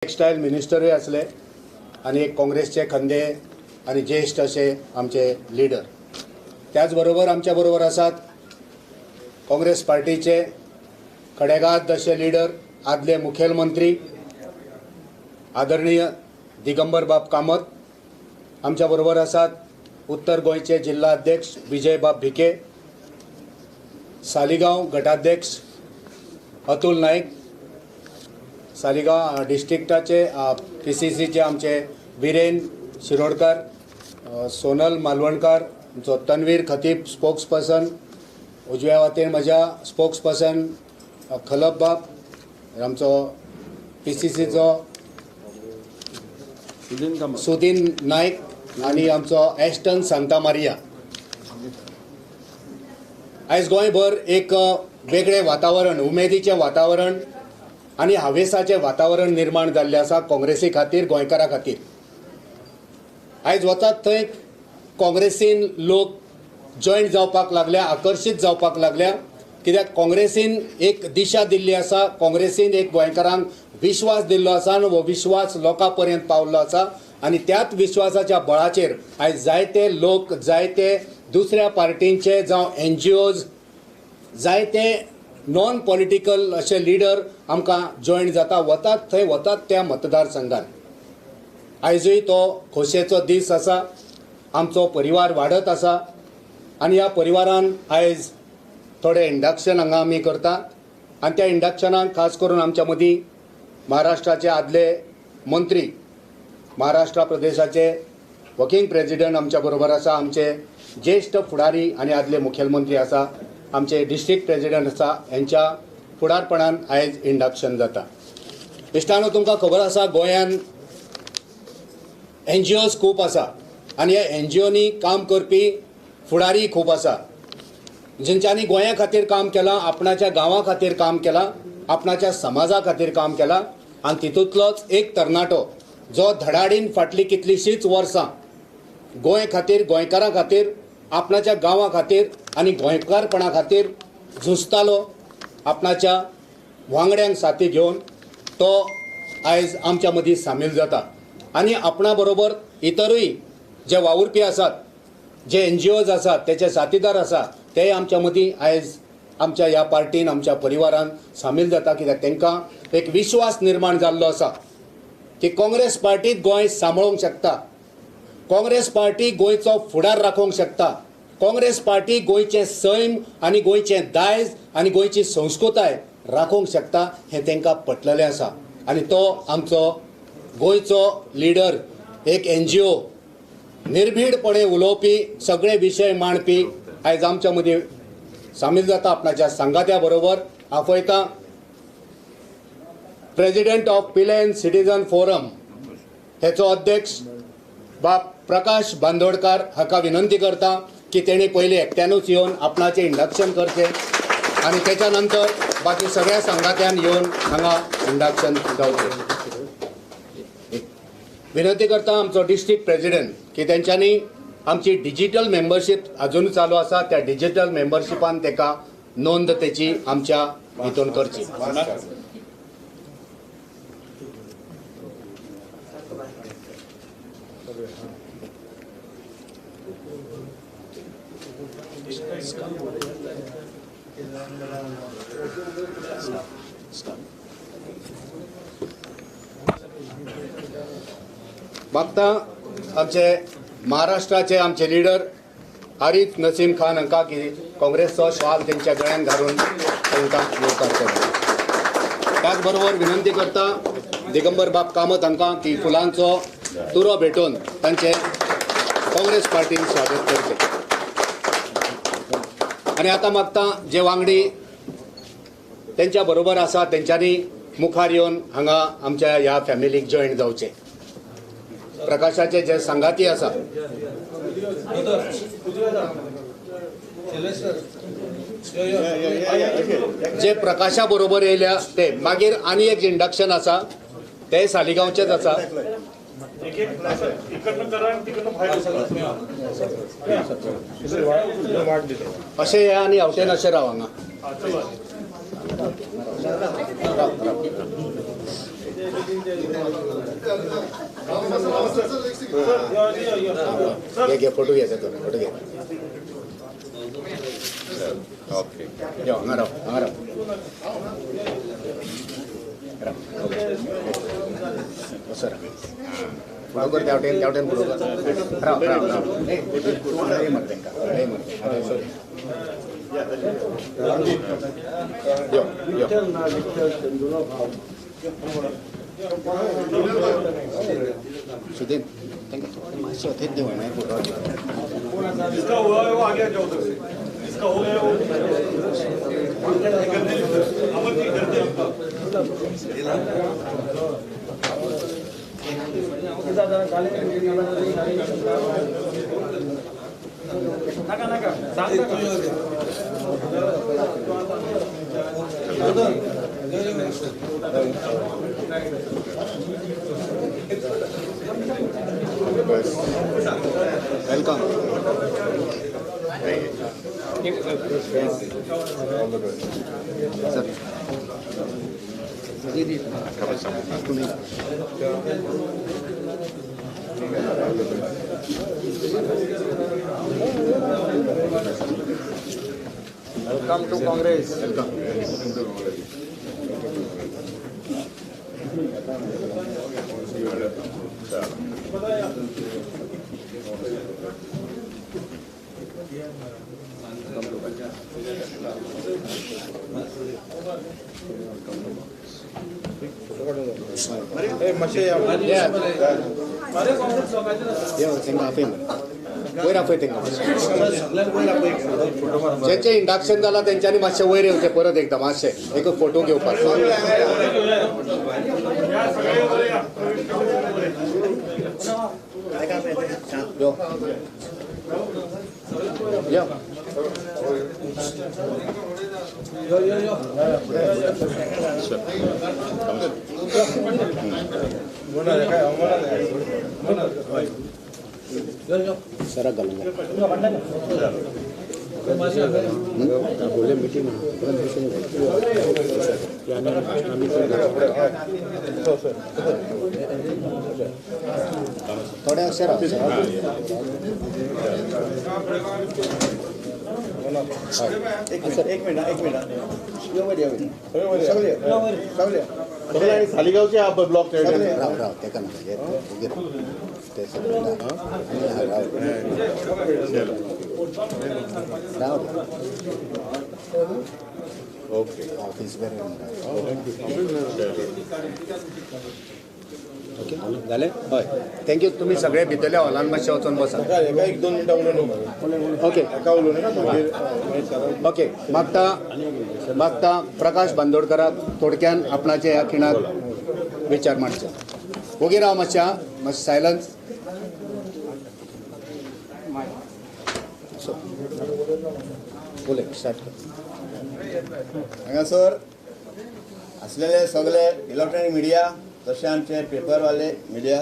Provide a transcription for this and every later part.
Textile मिनिस्टरूय आसले आनी एक काँग्रेसचे खंदे आनी ज्येश्ठ अशे आमचे लिडर। त्याच बरोबर आमच्या बरोबर आसात काँग्रेस पार्टीचे खडेगाद अशे लिडर, आदले मुखेलमंत्री आदरणीय दिगंबर बाब कामत आमच्या बरोबर आसात, उत्तर गोंयचे जिल्हा अध्यक्ष विजय बाब भिके, सालिगांव गटाध्यक्ष अतुल नाईक, सालिगांव डिस्ट्रिक्टाचे PCCचे आमचे विरेन शिरोडकर, सोनल मालवणकर, आमचो तन्वीर खतीब स्पोक्स पर्सन, उजव्या वाटेन म्हज्या स्पोक्स पर्सन खलप बाब, आमचो PCCचो सुदीन नायक आनी आमचो एस्टन सांता मारिया। आयज गोंयभर एक वेगळें वातावरण, उमेदीचें वातावरण आनी हावेसाचें वातावरण निर्माण जाल्लें आसा काँग्रेसी खातीर, गोंयकारां खातीर। आयज वतात थंय काँग्रेसीन लोक जॉयन जावपाक लागल्या, आकर्शीत जावपाक लागल्या, कित्याक काँग्रेसीन एक दिशा दिल्ली आसा, काँग्रेसीन एक गोंयकारांक विश्वास दिल्लो आसा आनी हो विश्वास लोकां पर्यंत पावल्लो आसा आनी त्याच विश्वासाच्या बळाचेर आयज जायते लोक, जायते दुसऱ्या पार्टींचे जावं NGOs, जायते नॉन पॉलिटिकल अशे लिडर आमकां जॉयन जाता, वतात थंय वतात त्या मतदारसंघात। आयजूय तो खोशयेचो दीस आसा, आमचो परिवार वाडत आसा आनी ह्या परिवारान आयज थोडे इंडक्शन हांगा आमी करता आनी त्या इंडक्शनाक खास करून आमच्या मदीं महाराष्ट्राचे आदले मंत्री, महाराष्ट्र प्रदेशाचे वर्किंग प्रेजिडंट आमच्या बरोबर आसा, आमचे ज्येश्ठ फुडारी आनी आदले मुखेलमंत्री आसा, आमचे डिस्ट्रिक्ट प्रेजिडंट आसा, हेंच्या फुडारपणान आयज इंडक्शन जाता। इश्टानो, तुमकां खबर आसा गोंयान NGOs खूब आसा आनी ह्या NGOनी काम करपी फुडारी खूब आसा, जेंच्यांनी गोंया खातीर काम केलां, आपणाच्या गांवा खातीर काम केलां, आपणाच्या समाजा खातीर काम केलां आनी तितूंतलोच एक तरणाटो जो धडाडीन फाटलीं कितलींशींच वर्सां गोंय खातीर, गोंयकारां खातीर, आपणाच्या गांवा खातीर आनी गोंयकारपणा खातीर झुजतालो, आपणाच्या वांगड्यांक साथी घेवन तो आयज आमच्या मदीं सामील जाता आनी आपणा बरोबर इतरूय जे वावुरपी आसात, जे NGOs आसात, तेचे साथीदार आसा, तेय आमच्या मदीं आयज आमच्या ह्या पार्टीन, आमच्या परिवारान सामील जाता, कित्याक तांकां एक विश्वास निर्माण जाल्लो आसा की काँग्रेस पार्टीत गोंय सांबाळूंक शकता, काँग्रेस पार्टी गोंयचो फुडार राखोवंक शकता, काँग्रेस पार्टी गोंयचें सैम आनी गोंयचें दायज आनी गोंयची संस्कृताय राखोवंक शकता हें तांकां पटलेलें आसा। आनी तो आमचो गोंयचो लिडर, एक NGO, निर्भीडपणे उलोवपी, सगळे विशय मांडपी आयज आमच्या मदीं सामील जाता। आपणाच्या सांगात्या बरोबर आपयता president of Pilerne citizen forum हेचो अध्यक्ष बाब प्रकाश बांदोडकार हाका विनंती करता की तेणी पयलीं एकट्यानूच येवन आपणाचें इंडक्शन करचें आनी तेच्या नंतर बाकी सगळ्या सांगात्यान येवन हांगा इंडक्शन जावचें। विनंती करता आमचो डिस्ट्रिक्ट प्रेजिडंट की तेंच्यांनी आमची डिजिटल मेंबरशीप अजून चालू आसा, त्या डिजिटल मेंबरशिपान तेका नोंद तेची आमच्या हितून करची। मागता आमचे महाराष्ट्राचे आमचे लिडर आरिफ नसीम खान हांकां की काँग्रेसचो शाल तेंच्या गळ्यान घालून तांकां येवकार करता। त्याच बरोबर विनंती करता दिगंबर बाब कामत हांकां की फुलांचो तुरो भेटोवन तांचे काँग्रेस पार्टीन स्वागत करचें। आनी आतां मागता जे वांगडी तेंच्या बरोबर आसा तेंच्यांनी मुखार येवन हांगा आमच्या ह्या फॅमिलीक जॉयन जावचें। प्रकाशाचे जे सांगाती आसा जे प्रकाशा बरोबर येयल्या ते मागीर आनी एक इंडक्शन आसा ते सालिगांवचेच आसा। अशें हे आनी हेवटेन अशें राव हांगा। घे फोटो घे ताचो फोटो घे. ओके यो हांगा राव हांगा राव राव. सर फोटो कर त्या वटेन त्या वटेन फोटो कर. राव राव राव हे मरे तांकां हे मरे सॉरी. यो यो सुदेव तांकां थोडें मातशें थंयच देंवय मागीर फोटो. जिसका हुआ है वो आगे जाओ उधर से, जिसका हो गया वो अमर जी गर्दे. नाका नाका सांग नाका. Welcome. Sir Welcome to Congress. Welcome. वयर आपय तांकां. ज्यांचे इंडक्शन जाला तेंच्यांनी मातशें वयर येवचें परत एकदां मातशें एक फोटो घेवपाक. यो यो सरा घालूंगा बोले मीटिंग थोडे अक्षर एक मिनिट एक मिनिट. सगळे सालिगावचे ब्लॉक राव राव तेका नाका ते सगळे राव ओके ऑफिस बरें. ओके जालें हय thank you. तुमी सगळे भितरल्या हॉलान मातशें वचोन बसा. एक दोन मिनटां उलोवन ओके एका उलोवन मागीर ओके. मागता मागता प्रकाश बांदोडकराक थोडक्यान आपणाचे ह्या खिणाक विचार मांडचे. ओगी राव मातशें आं मातशें सायलन्स. सो उलय स्टार्ट कर. हांगासर आसलेले सगळे इलेक्ट्रॉनीक मिडिया तशें आमचे पेपरवाले मिडिया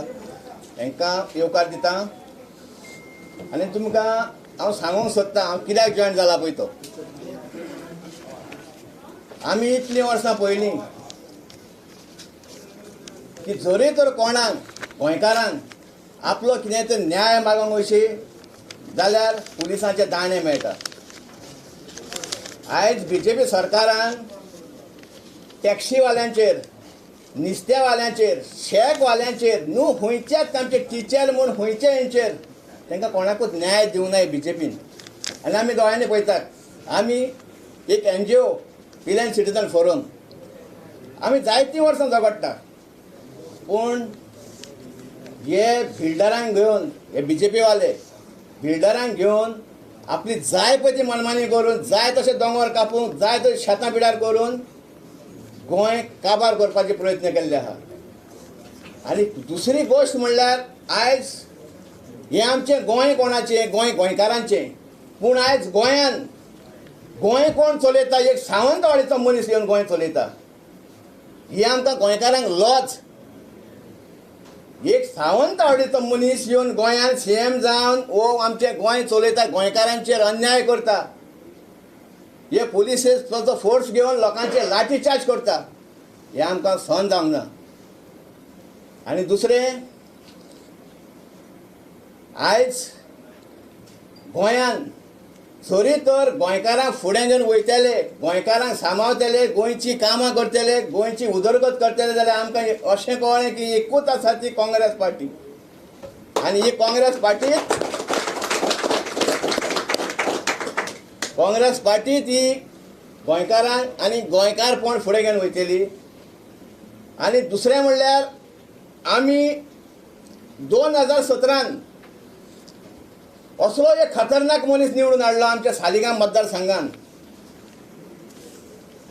हांकां येवकार दिता आनी तुमकां हांव सांगूंक सोदतां हांव कित्याक जॉयन जाला पळय तो. आमी इतलीं वर्सां पळयलीं की जरी तर कोणाक गोंयकारांक आपलो कितें तर न्याय मागूंक वयशी जाल्यार पुलिसांचे दाणे मेळटा. आयज बीजेपी सरकारान टॅक्सीवाल्यांचेर नुस्त्यावाल्यांचेर शॅकवाल्यांचेर न्हू खंयच्याच आमचे टिचर म्हूण खंयचे हेंचेर तांकां कोणाकूच न्याय दिवंक ना बीजेपीन. आनी आमी दोळ्यांनी पळयतात. आमी एक NGO pillion citizen forum आमी जायतीं वर्सां झगडटा पूण हे बिल्डरांक घेवन हे बीजेपीवाले बिल्डरांक घेवन आपली जाय पळय ती मनमानी करून जाय तशे दोंगर कापूंक जाय तशें शेतां पिड्यार करून गोंय काबार करपाचे प्रयत्न केल्ले आहा. आनी दुसरी गोश्ट म्हणल्यार आयज हें आमचें गोंय कोणाचें गोंय गोंयकारांचें पूण आयज गोंयान गोंय कोण चलयता एक सावंतवाडीचो मनीस येवन गोंय चलयता. ही आमकां गोंयकारांक लॉज. एक सावंतवाडीचो मनीस येवन गोंयान सीएम जावन वो आमचें गोंय चलयता गोंयकारांचेर अन्याय करता. हे पुलिसेचो फोर्स घेवन लोकांचेर लाठी चार्ज करता. हें आमकां सहन जावंक ना. आनी दुसरें, आयज गोंयान सरी तर गोंयकारांक फुडें घेवन वयतले, गोंयकारांक सांबाळतले, गोंयची कामां करतले, गोंयची उदरगत करतले जाल्यार आमकां अशें कळ्ळें की एकूच आसा ती काँग्रेस पार्टी. आनी ही काँग्रेस पार्टी, काँग्रेस पार्टी ती गोंयकारांक आनी गोंयकारपण फुडें घेवन वयतली. आनी दुसरें म्हणल्यार आमी 2017 असलो एक खतरनाक मनीस निवडून हाडलो आमच्या सालिगांव मतदारसंघान.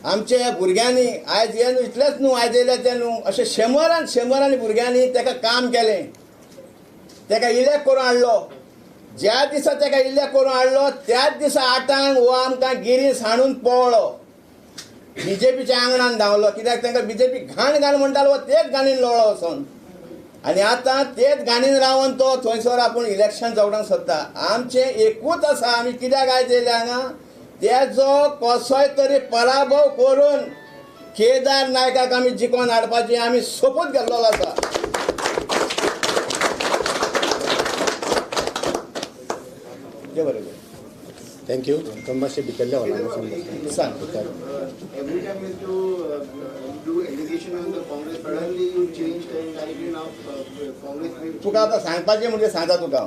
आमच्या भुरग्यांनी आयज हे न्हू इतलेंच न्हू, आयज येयले ते न्हू, अशें शंबरान शंबरांनी भुरग्यांनी ताका काम केलें, ताका इलेक्ट करून हाडलो. ज्या दिसा ताका इलेक्ट करून हाडलो त्याच दिसा 8 हो आमकां गिरीस हाणून पळ्ळो, बीजेपीच्या आंगणान धांवलो. कित्याक तांकां बीजेपी घाण घाण म्हणटालो, हो तेच घाणीन लोळो वचोन. आनी आतां तेच घाणीन रावन तो थंयसर आपूण इलेक्शन झगडोंक सोदता. आमचें एकूच आसा, आमी कित्याक आयज येयले हांगा, तेजो कसोय तरी पराभव करून केदार नायकाक आमी जिखोवन हाडपाची आमी सोपूत घेतलेलो आसा. ते बरें, thank you. तुमी मातशें भितरल्या हॉलान सांग. Every time you do allegation on the Congress, suddenly you change and directly now Congress. तुका आतां सांगपाचें म्हणजे सांगता तुका,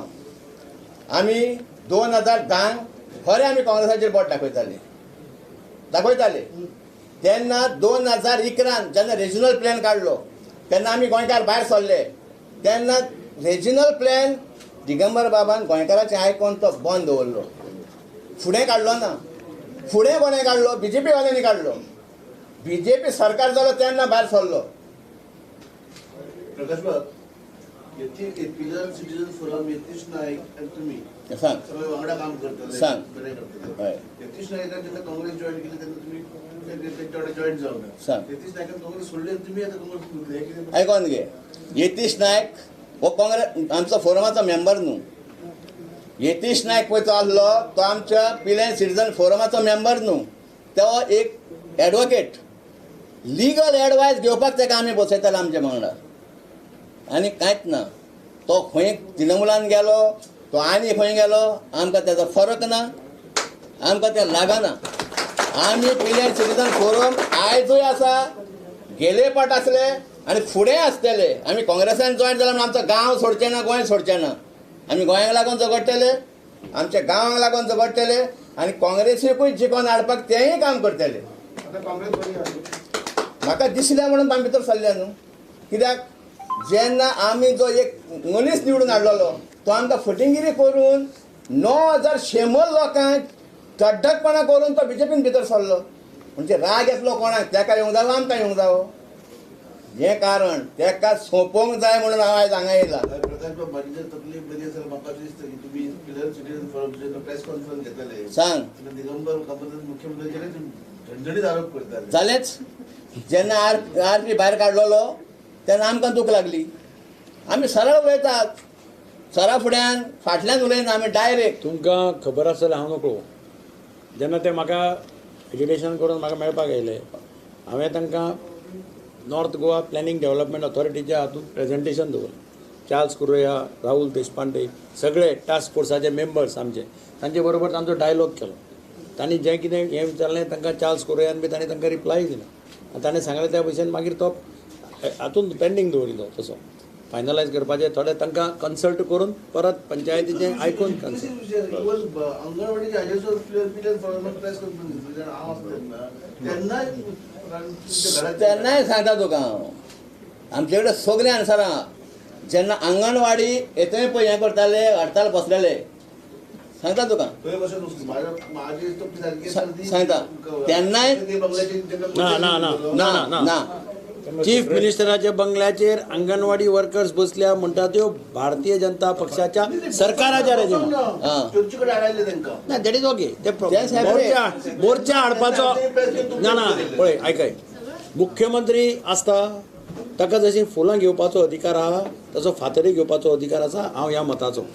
आमी 2010 खरें आमी काँग्रेसाचेर बोट दाखयताले दाखयताले तेन्ना 2011 जेन्ना रिजनल प्लॅन काडलो तेन्ना आमी गोंयकार भायर सरले. तेन्ना रिजनल प्लॅन दिगंबर बाबान गोंयकाराचें आयकोन तो बंद दवरलो, फुडें काडलो ना. फुडें कोणें काडलो? बीजेपी वाल्यांनी काडलो. बीजेपी सरकार जालो तेन्ना भायर सरलो. प्रकाश बाब, pillar citizen forum Yatish Naik आनी तुमी सांग सगळे वांगडा काम करतले, सांग. बरें करतले. हय. यतीश नायकान जेन्ना काँग्रेस जॉईन केली तेन्ना तुमी तेंच्या वांगडा जॉईन जावना. सांग. यतीश नायकान काँग्रेस सोडली आनी तुमी आतां काँग्रेस उरले, हें कितें? आयकोन घे, यतीश नायक हो काँग्रेस आमचो फोरमाचो मेंबर न्हू. यतीश नायक पळय तो आसलो तो आमच्या पिलेन सिटीजन फोरमाचो मेंबर न्हू, तो एक एडवोकेट, लिगल एडवायस घेवपाक ताका आमी बसयताले आमच्या वांगडा. आनी कांयच ना, तो खंय तृणमुलान गेलो, तो आनी खंय गेलो, आमकां तेजो फरक ना, आमकां तें लागना. आमी पिलेन सिटीजन फोरम आयजूय आसा, गेले पाट आसले आनी फुडें आसतले. आमी काँग्रेसान जॉयन जाल्या म्हणून आमचो गांव सोडचे ना, गोंय सोडचे ना. आमी गोंयांक लागून झगडटले, आमच्या गांवांक लागून झगडटले आनी काँग्रेसीकूय जिखोवन हाडपाक तेंय काम करतले. म्हाका दिसलें म्हणून आमी भितर सरले न्हू. कित्याक जेन्ना आमी जो एक मनीस निवडून हाडलेलो तो आमकां फटिंगिरी करून 9100 लोकांक तड्डकपणां करून तो बीजेपीन भितर सरलो. म्हणजे राग येतलो कोणाक, तेका येवंक जावो आमकां येवंक जावो. हें कारण तेका सोंपोवंक जाय म्हणून हांव आयज हांगा येयला. प्रकाश बाब, म्हाजी जर तकली बरी आसा म्हाका दिसता की तुमी पिलर सिटीजन फोरम जेन्ना प्रेस कॉन्फरन्स घेतले, सांग. तेन्ना दिगंबर कामत मुख्यमंत्र्याचेर झणझणीत आरोप करताले. जालेंच. जेन्ना आर पी भायर काडलेलो तेन्ना आमकां दूख लागली. आमी सरळ उलयतात, सरा फुड्यान फाटल्यान उलयना आमी डायरेक्ट. तुमकां खबर आसतलें, हांव नकळो. जेन्ना ते म्हाका एजुकेशन करून म्हाका मेळपाक येयले, हांवें तांकां नॉर्थ गोवा प्लॅनिंग डेव्हलपमेंट ऑथॉरिटीच्या हातूंत प्रेजेंटेशन दवरलें. चार्ल्स कुरोया, राहुल देशपांडे, सगळे टास्क फोर्साचे मेंबर्स आमचे, तांचे बरोबर तांचो डायलॉग केलो. तांणी जें कितें हें विचारलें तांकां चार्ल्स कुरोयान बी तांणी तांकां रिप्लाय दिलो आनी ताणें सांगलें त्या भशेन मागीर तो हातून पेंडींग दवरिल्लो, तसो फायनलायज करपाचें थोडे तांकां कन्सल्ट करून परत पंचायतीचें आयकून कन्सल्ट. अंगणवाडीच्या हाजेर पिलर फोरमान प्रेस कॉन्फरन्स घेतली जेन्ना हांव आसता तेन्ना, तेन्नाय तेन्नाय सांगता तुका हांव, आमचे कडेन सगळे आन्सरां. जेन्ना आंगणवाडी येतय पळय हें करताले, हडताल बसलेले, सांगता तुका. थंय बसून म्हाजी तकली सारकी आसा ती. सांगता. तेन्नाय ना ना ना ना ना ना चीफ मिनिस्टराच्या बंगल्याचेर अंगणवाडी वर्कर्स बसल्या म्हणटा त्यो भारतीय जनता पक्षाच्या सरकाराच्या रेजिमान. चर्ची कडेन हाडले तांकां. ना, that is okay. ते ते separate. मोर्चा हाडपाचो ना ना. पळय आयकय, मुख्यमंत्री आसता ताका जशी फुलां घेवपाचो अधिकार आहा तसो फातरी घेवपाचो अधिकार आसा. हांव ह्या मताचो,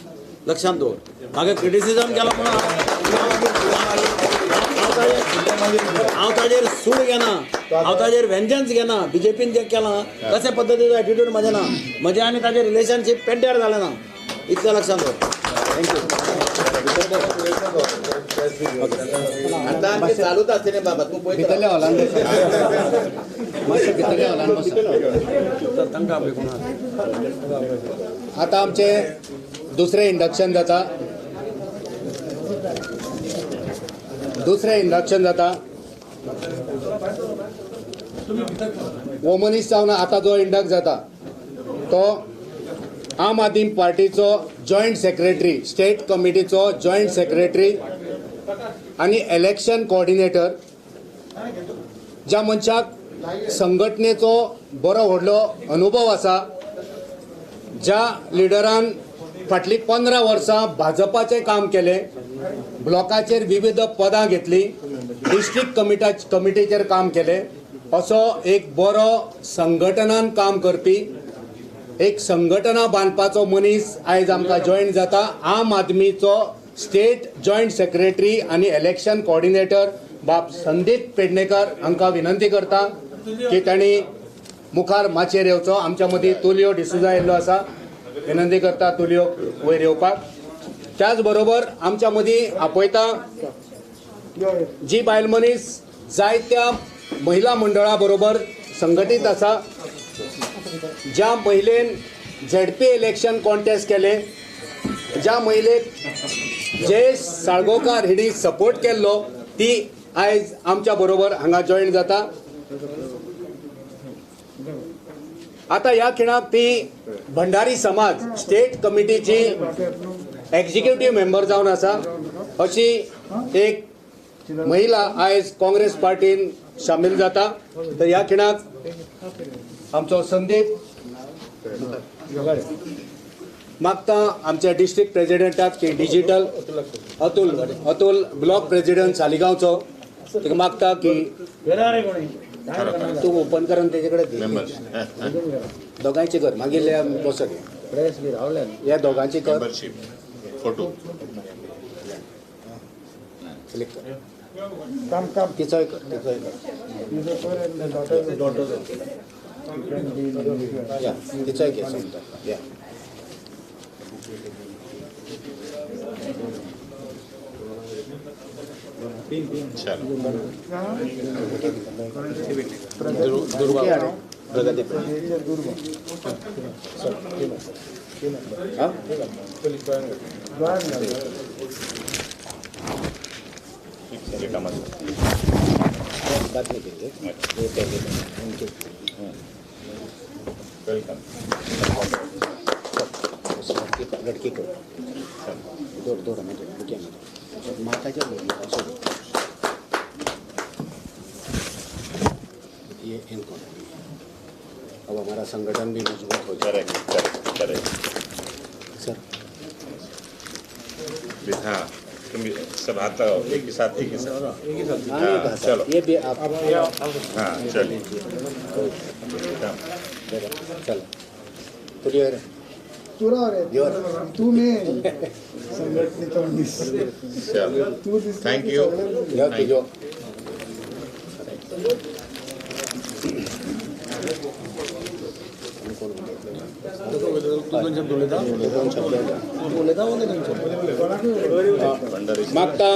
लक्षांत दवर. म्हाका क्रिटिसिजम केलो म्हणून हांव मागीर फुलां मागीर हांव ताजेर सूड घेना, हांव ताजेर वेंजन्स घेना. बीजेपीन जें केलां तशे पद्दतीचो एटिट्यूड म्हजें ना. म्हजें आनी ताजें रिलेशनशीप पेड्ड्यार जालें ना, इतलें लक्षांत दवर. Thank you. आतां चालूच आसतलें बाबा, तूं पळयता भितरल्या हॉलान मातशें, भितरल्या हॉलान बसा. तांकां आपय कोण. आतां आमचें दुसरें इंडक्शन जाता. दुसरें इंडक्शन जाता. हो मनीस जावन आतां जो इंडक्ट जाता तो आम आदमी पार्टीचो जॉयंट सेक्रेटरी, स्टेट कमिटीचो जॉयंट सेक्रेटरी आनी इलेक्शन कोऑर्डिनेटर, ज्या मनशाक संघटनेचो बरो व्हडलो अनुभव आसा, ज्या लिडरान फाटलीं 15 वर्सां भाजपाचें काम केलें, ब्लॉकाचेर विविध पदां घेतलीं, डिस्ट्रिक्ट कमिटीचेर काम केलें, असो एक बरो संघटनान काम करपी, एक संघटना बांदपाचो मनीस आयज आमकां जॉयन जाता. आम आदमीचो स्टेट जॉयंट सेक्रेटरी आनी इलेक्शन कोऑर्डिनेटर बाब संदीप पेडणेकर हांकां विनंती करता की तांणी मुखार माचयेर येवचो. आमच्या मदीं तुलियो डिसुजा येयल्लो आसा, विनंती करता तुलियो वयर येवपाक. त्याच बरोबर आमच्या मदीं आपयता जी बायल मनीस जायत्या महिला मंडळा बरोबर संघटीत आसा, ज्या महिलेन झेडपी इलेक्शन कॉन्टेस्ट केले, ज्या महिलेक जयेश साळगांवकार हिणी सपोर्ट केल्लो, ती आयज आमच्या बरोबर हांगा जॉयन जाता. आतां ह्या खिणाक ती भंडारी समाज स्टेट कमिटीची एक्झिक्युटीव मेंबर जावन आसा. अशी एक महिला आयज काँग्रेस पार्टीन सामील जाता. तर ह्या खिणाक आमचो संदीप मागता आमच्या डिस्ट्रिक्ट प्रेजिडेंटाक की डिजिटल अतुल अतुल ब्लॉक प्रेजिडेंट सालिगांवचो ताका मागता की तूं ओपन करून तेजे कडेन दी. दोगांयची कर, मागीर बसत ह्या दोगांची कर, फोटो क्लिक कर, तिचोय कर, तिचोय कर, तिचोय घे समजा. या प्रगती बात नहीं करिए, ये पहले उनके welcome लड़की को दौड़ दौड़ हमें दौड़ हमें माता जी ये इनको अब हमारा संगठन भी मजबूत हो जाए। करेक्ट करेक्ट सर हाँ तुम सब हाथ लगाओ एक ही साथ, एक ही साथ, हाँ, चलो ये भी आप, हाँ चलिए चलो तुझे तू मेन संघटनेचा मनीस, तू thank you. तुझो मागता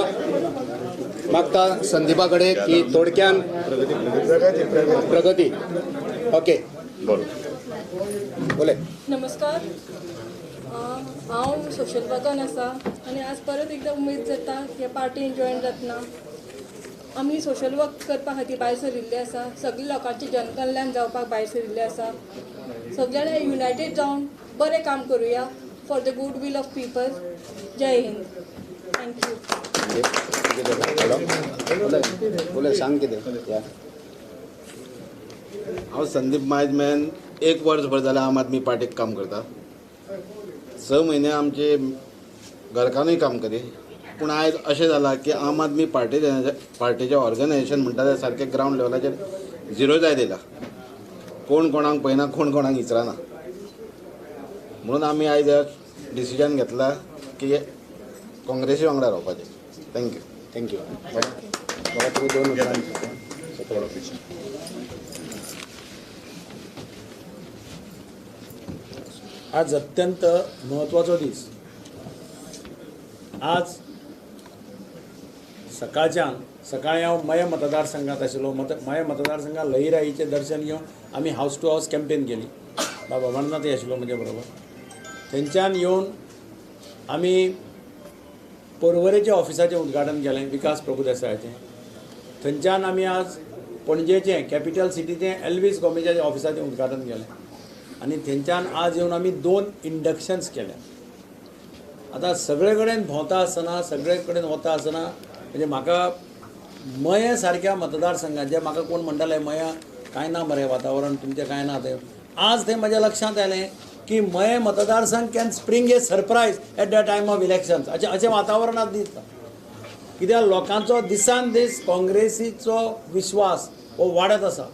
मागता संदीपा कडे की थोडक्यान प्रगती ओके बोल बोले। नमस्कार, हांव सोशल वर्करान आसा आनी आज परत एकदां उमेद जाता ह्या पार्टीन जॉयन जातना. आमी सोशल वर्क करपा खातीर भायर सरिल्ले आसा, सगळे लोकांचें जनकल्याण जावपाक भायर सरिल्ले आसा. सगळ्यांनी युनायटेड जावन बरें काम करुया for the good will of people. Jai Hind, thank you. बोले सांग कितें. हांव संदीप मायजमॅन, एक वर्सभर जालें आम आदमी पार्टीक काम करता. 6 म्हयने आमचे घरकान्नूय काम करी, पूण आयज अशें जालां की आम आदमी पार्टीचें ऑर्गनायजेशन म्हणटा तें सारकें ग्रावंड लेवलाचेर झिरो जायत येयला. कोण कोणाक पळयना, कोण कोणाक विचारना. म्हणून आमी आयज डिसिजन घेतला की काँग्रेसी वांगडा रावपाचें. Thank you. Thank you. दोन थोडं पीछे. आज अत्यंत म्हत्वाचो दीस. आज सकाळच्यान सकाळी हांव मये मतदारसंघात आशिल्लो. मये मतदारसंघात लईराईचें दर्शन घेवन आमी हावस टू हावस कॅम्पेन केली. बाबा अमरनाथय आशिल्लो म्हजे बरोबर. थंयच्यान येवन आमी पर्वरेच्या ऑफिसाचें उद्घाटन केलें, विकास प्रभुदेसायाचें. थंयच्यान आमी आज पणजेचें कॅपिटल सिटीचें एल्वीस गोमेजाच्या ऑफिसाचें उद्घाटन केलें आनी थंयच्यान आज येवन आमी 2 इंडक्शन्स केले. आतां सगळे कडेन भोंवता आसतना, सगळे कडेन वता आसतना म्हणजे म्हाका मये सारक्या मतदारसंघात जे म्हाका कोण म्हणटाले मया कांय ना मरे वातावरण तुमचें कांय ना तें, आज तें म्हज्या लक्षांत आयलें की मये मतदारसंघ can spring a surprise at the time of elections अशें अशें वातावरणांत दिसता. कित्याक लोकांचो दिसान दीस काँग्रेसीचो विश्वास हो वाडत आसा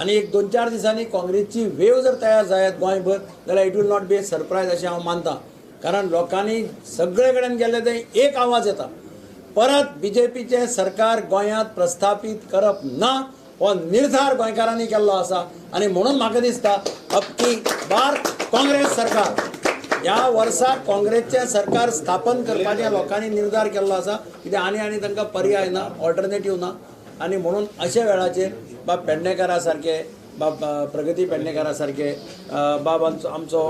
आनी एक 2-4 दिसांनी काँग्रेसची वेव जर तयार जायत गोंयभर जाल्यार it will not be a surprise अशें हांव मानता. कारण लोकांनी सगळे कडेन गेल्ले थंय एक आवाज येता, परत बीजेपीचें सरकार गोंयांत प्रस्थापीत करप ना हो निर्धार गोंयकारांनी केल्लो आसा. आनी म्हणून म्हाका दिसता अब की बार काँग्रेस सरकार ह्या वर्सा काँग्रेसचें सरकार स्थापन करपाचें लोकांनी निर्धार केल्लो आसा. कित्याक आनी आनी तांकां पर्याय ना, ऑल्टरनेटीव ना. आनी म्हणून अशा वेळाचेर बाब पेडणेकारा सारके, बाब प्रगती पेडणेकारा सारके, बाब आमचो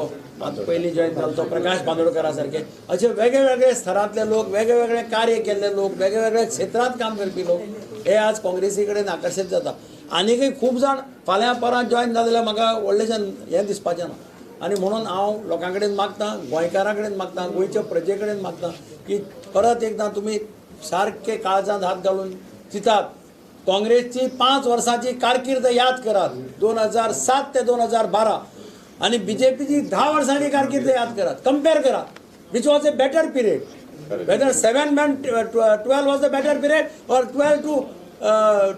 आतां पयलीं जॉयन जालो तो प्रकाश बांदोडकरा सारके, अशे वेगळे वेगळे स्तरांतले लोक, वेगळे वेगळे कार्य केल्ले लोक, वेगळे वेगळे क्षेत्रांत काम करपी लोक हे आज काँग्रेसी कडेन आकर्शीत जाता. आनीकय खूब जाण फाल्यां परां जॉयन जाले जाल्यार म्हाका व्हडलेशें हें दिसपाचें ना. आनी म्हणून हांव लोकां कडेन मागतां, गोंयकारां कडेन मागतां, गोंयच्या प्रजे कडेन मागतां की परत एकदां तुमी सारके काळजांत हात घालून चिंतात. काँग्रेसची 5 वर्सांची कारकीर्द याद करात, 2007 ते 2012, आनी बीजेपीची 10 वर्सांची कारकीर्द याद करात, कंपेर करात, which was a better period, whether 7 and 12 was a better period or 12 to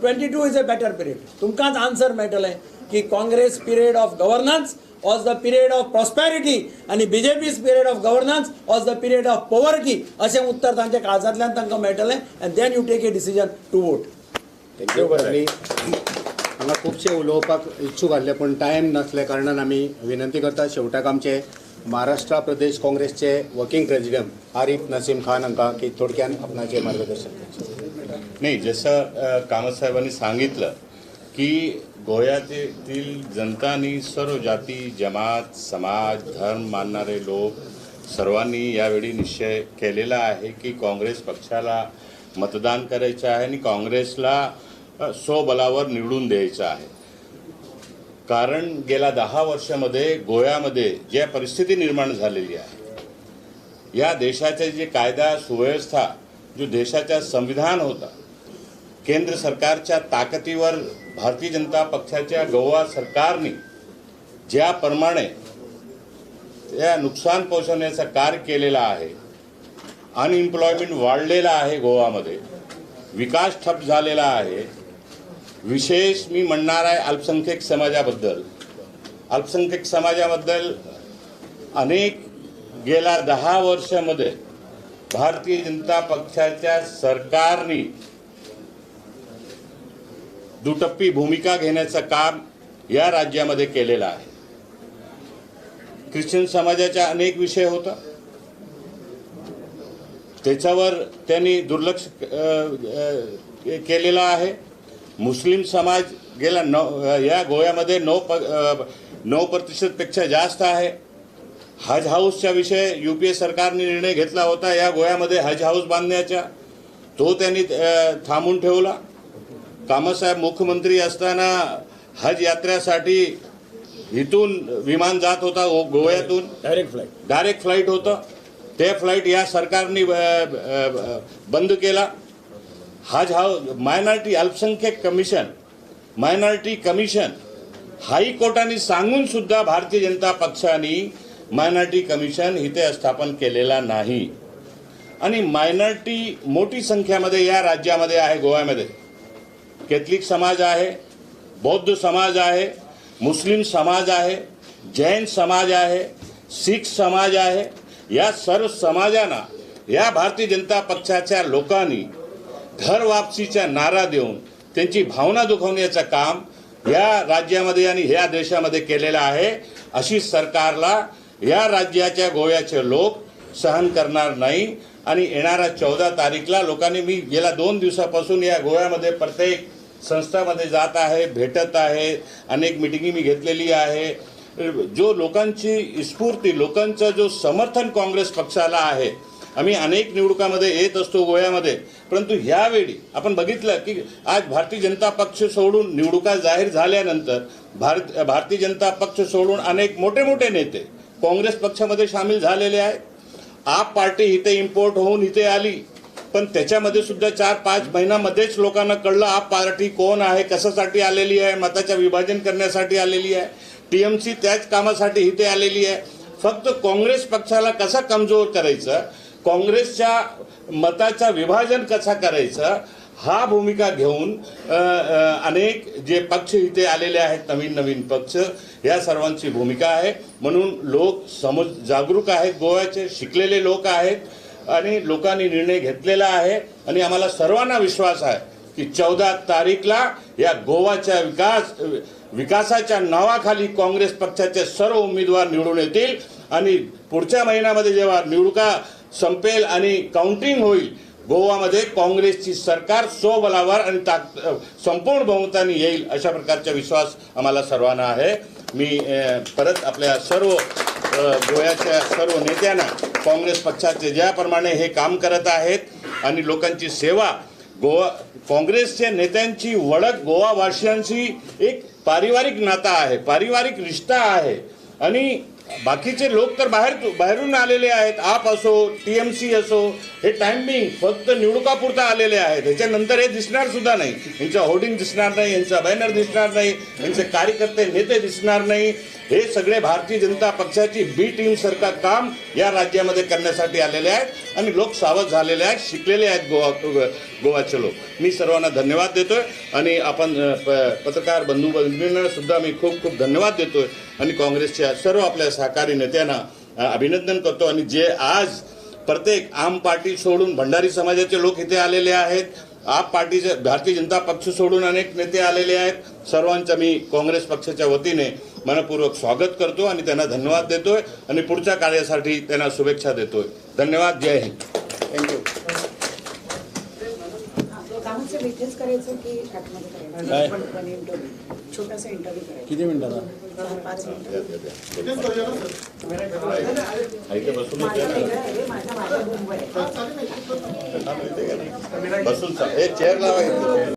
22 is a better period. तुमकांच आन्सर मेळटलें की Congress period of governance was the period of prosperity आनी BJP's period of governance was the period of poverty अशें उत्तर तांच्या काळजांतल्यान तांकां मेळटलें. And then you take a decision to vote. Thank you. आनी हांगा खुबशे उलोवपाक इच्छूक आसले पूण टायम नासल्या कारणान आमी विनंती करता शेवटाक आमचे महाराष्ट्र प्रदेश काँग्रेसचे वर्किंग प्रेसिडेंट आरिफ नसीम खान हांकां की थोडक्यान आपणाचें मार्गदर्शन करचें. नाही, जसं कामत साहेबांनी सांगितलं की गोव्यातील जनतांनी सर्व जाती जमात समाज धर्म मानणारे लोक सर्वांनी यावेळी निश्चय केलेला आहे की काँग्रेस पक्षाला मतदान करायचं आहे आणि काँग्रेसला स्वबलावर निवडून द्यायचं आहे. कारण गेल्या 10 वर्षामध्ये गोव्यामध्ये ज्या परिस्थिती निर्माण झालेली आहे, या देशाचे जे कायदा सुव्यवस्था जो देशाचा संविधान होता, केंद्र सरकारच्या ताकदीवर भारतीय जनता पक्षाच्या गोवा सरकारने ज्याप्रमाणे त्या नुकसान पोहोचवण्याचं कार्य केलेलं आहे, अनएम्प्लॉयमेंट वाढलेला आहे, गोवामध्ये विकास ठप झालेला आहे. विशेष मी म्हणणार आहे अल्पसंख्याक समाजाबद्दल. अल्पसंख्याक समाजाबद्दल अनेक गेल्या 10 वर्षामध्ये भारतीय जनता पक्षाच्या सरकारने दुटप्पी भूमिका घेण्याचं काम या राज्यामध्ये केलेलं आहे. ख्रिश्चन समाजाचा अनेक विषय होता, त्याच्यावर त्यांनी दुर्लक्ष केलेलं आहे. मुस्लिम समाज गेला या गोव्यामध्ये 9% पेक्षा जास्त आहे. हज हाऊसचा विषय यू पी ए सरकारने निर्णय घेतला होता या गोव्यामध्ये हज हाऊस बांधण्याचा, तो त्यांनी थांबून ठेवला. कामतसाहेब मुख्यमंत्री असताना हज यात्रेसाठी इथून विमान जात होता गोव्यातून, डायरेक्ट फ्लाईट होतं, ते फ्लाईट या सरकारने बंद केला. हज हाऊस मायनॉरिटी अल्पसंख्याक कमिशन, मायनॉरिटी कमिशन हायकोर्टाने सांगून सुद्धा भारतीय जनता पक्षाने मायनॉरिटी कमिशन इथे स्थापन केलेला नाही. आणि मायनॉरिटी मोठी संख्येमध्ये या राज्यामध्ये आहे. गोव्यामध्ये कॅथलिक समाज आहे, बौद्ध समाज आहे, मुस्लिम समाज आहे, जैन समाज आहे, शीख समाज आहे. या सर्व समाजांना या भारतीय जनता पक्षाच्या लोकांनी घर वापसीचा नारा देऊन त्यांची भावना दुखवण्याचं काम या राज्यामध्ये आणि ह्या देशामध्ये केलेलं आहे। अशी सरकारला या राज्याच्या गोव्याचे लोक सहन करणार नाही आणि येणाऱ्या 14 तारीखला लोकांनी, मी गेल्या 2 दिवसापासून या गोव्यामध्ये प्रत्येक संस्थामध्ये जात आहे, भेटत आहे, अनेक मिटिंगी मी घेतलेली आहे। जो लोकांची स्फूर्ती, लोकांचा जो समर्थन काँग्रेस पक्षाला आहे, आम्ही अनेक निवडणुकामध्ये येत असतो गोव्यामध्ये, परंतु ह्यावेळी आपण बघितलं की आज भारतीय जनता पक्ष सोडून निवडणुका जाहीर झाल्यानंतर भारतीय जनता पक्ष सोडून अनेक मोठे मोठे नेते काँग्रेस पक्षामध्ये सामील झालेले आहेत। आप पार्टी इथे इम्पोर्ट होऊन इथे आली, पण त्याच्यामध्ये सुद्धा 4-5 महिन्यामध्येच लोकांना कळलं आप पार्टी कोण आहे, कशासाठी आलेली आहे, मताचं विभाजन करण्यासाठी आलेली आहे। टीएमसी त्याच कामासाठी इथे आलेली आहे। फक्त काँग्रेस पक्षाला कसा कमजोर करायचं, काँग्रेसच्या मताचं विभाजन कसा करायचं, हा भूमिका घेऊन अनेक जे पक्ष इथे आलेले आहेत, नवीन नवीन पक्ष, या सर्वांची भूमिका आहे। म्हणून लोक जागरूक आहेत, गोव्याचे शिकलेले लोक आहेत आणि लोकांनी निर्णय घेतलेला आहे आणि आम्हाला सर्वांना विश्वास आहे की 14 तारीखला या गोवाच्या विकासाच्या नावाखाली काँग्रेस पक्षाचे सर्व उमेदवार निवडून येतील आणि पुढच्या महिन्यामध्ये जेव्हा निवडणुका संपेल आणि काउंटिंग होईल, गोवामध्ये काँग्रेसची सरकार स्वबलावर आणि संपूर्ण बहुमताने येईल, अशा प्रकारचा विश्वास आम्हाला सर्वांना आहे। मी परत आपल्या सर्व गोव्याच्या सर्व नेत्यांना काँग्रेस पक्षाचे ज्याप्रमाणे हे काम करत आहेत आणि लोकांची सेवा, गोवा काँग्रेसच्या नेत्यांची ओळख गोवावासियांशी एक पारिवारिक नाता आहे, पारिवारिक रिश्ता आहे आणि बाकीचे लोक तर बाहेरून आलेले आहेत। आप असो, टीएमसी असो, हे टायमिंग फक्त निवडणुकापुरता आलेले आहेत, त्याच्यानंतर हे दिसणार सुद्धा नाही, यांचा होर्डिंग दिसणार नाही, यांचा बॅनर दिसणार नाही, यांचे कार्यकर्ते नेते दिसणार नाही। हे सगळे भारतीय जनता पक्षाची बी टीम सारखा काम या राज्यामध्ये करण्यासाठी आलेले आहेत आणि लोक सावध झालेले आहेत, शिकलेले आहेत गोवाचे लोक। मी सर्वांना धन्यवाद देतोय आणि आपण पत्रकार बंधू भगिनींना सुद्धा मी खूप खूप धन्यवाद देतोय आणि काँग्रेसच्या सर्व आपल्या सहकारी नेत्यांना अभिनंदन करतो। आणि जे आज प्रत्येक आम पार्टी सोडून भंडारी समाजाचे लोक इथे आलेले आहेत, आप पार्टीचे भारतीय जनता पक्ष सोडून अनेक नेते आलेले आहेत, सर्वांचं मी काँग्रेस पक्षाच्या वतीने मनपूर्वक स्वागत करतो आणि त्यांना धन्यवाद देतोय आणि पुढच्या कार्यासाठी त्यांना शुभेच्छा देतोय। धन्यवाद, जय हिंद। Thank you. किती मिनिटाचा? 5 मिनिटं. बसून चेअर लावा.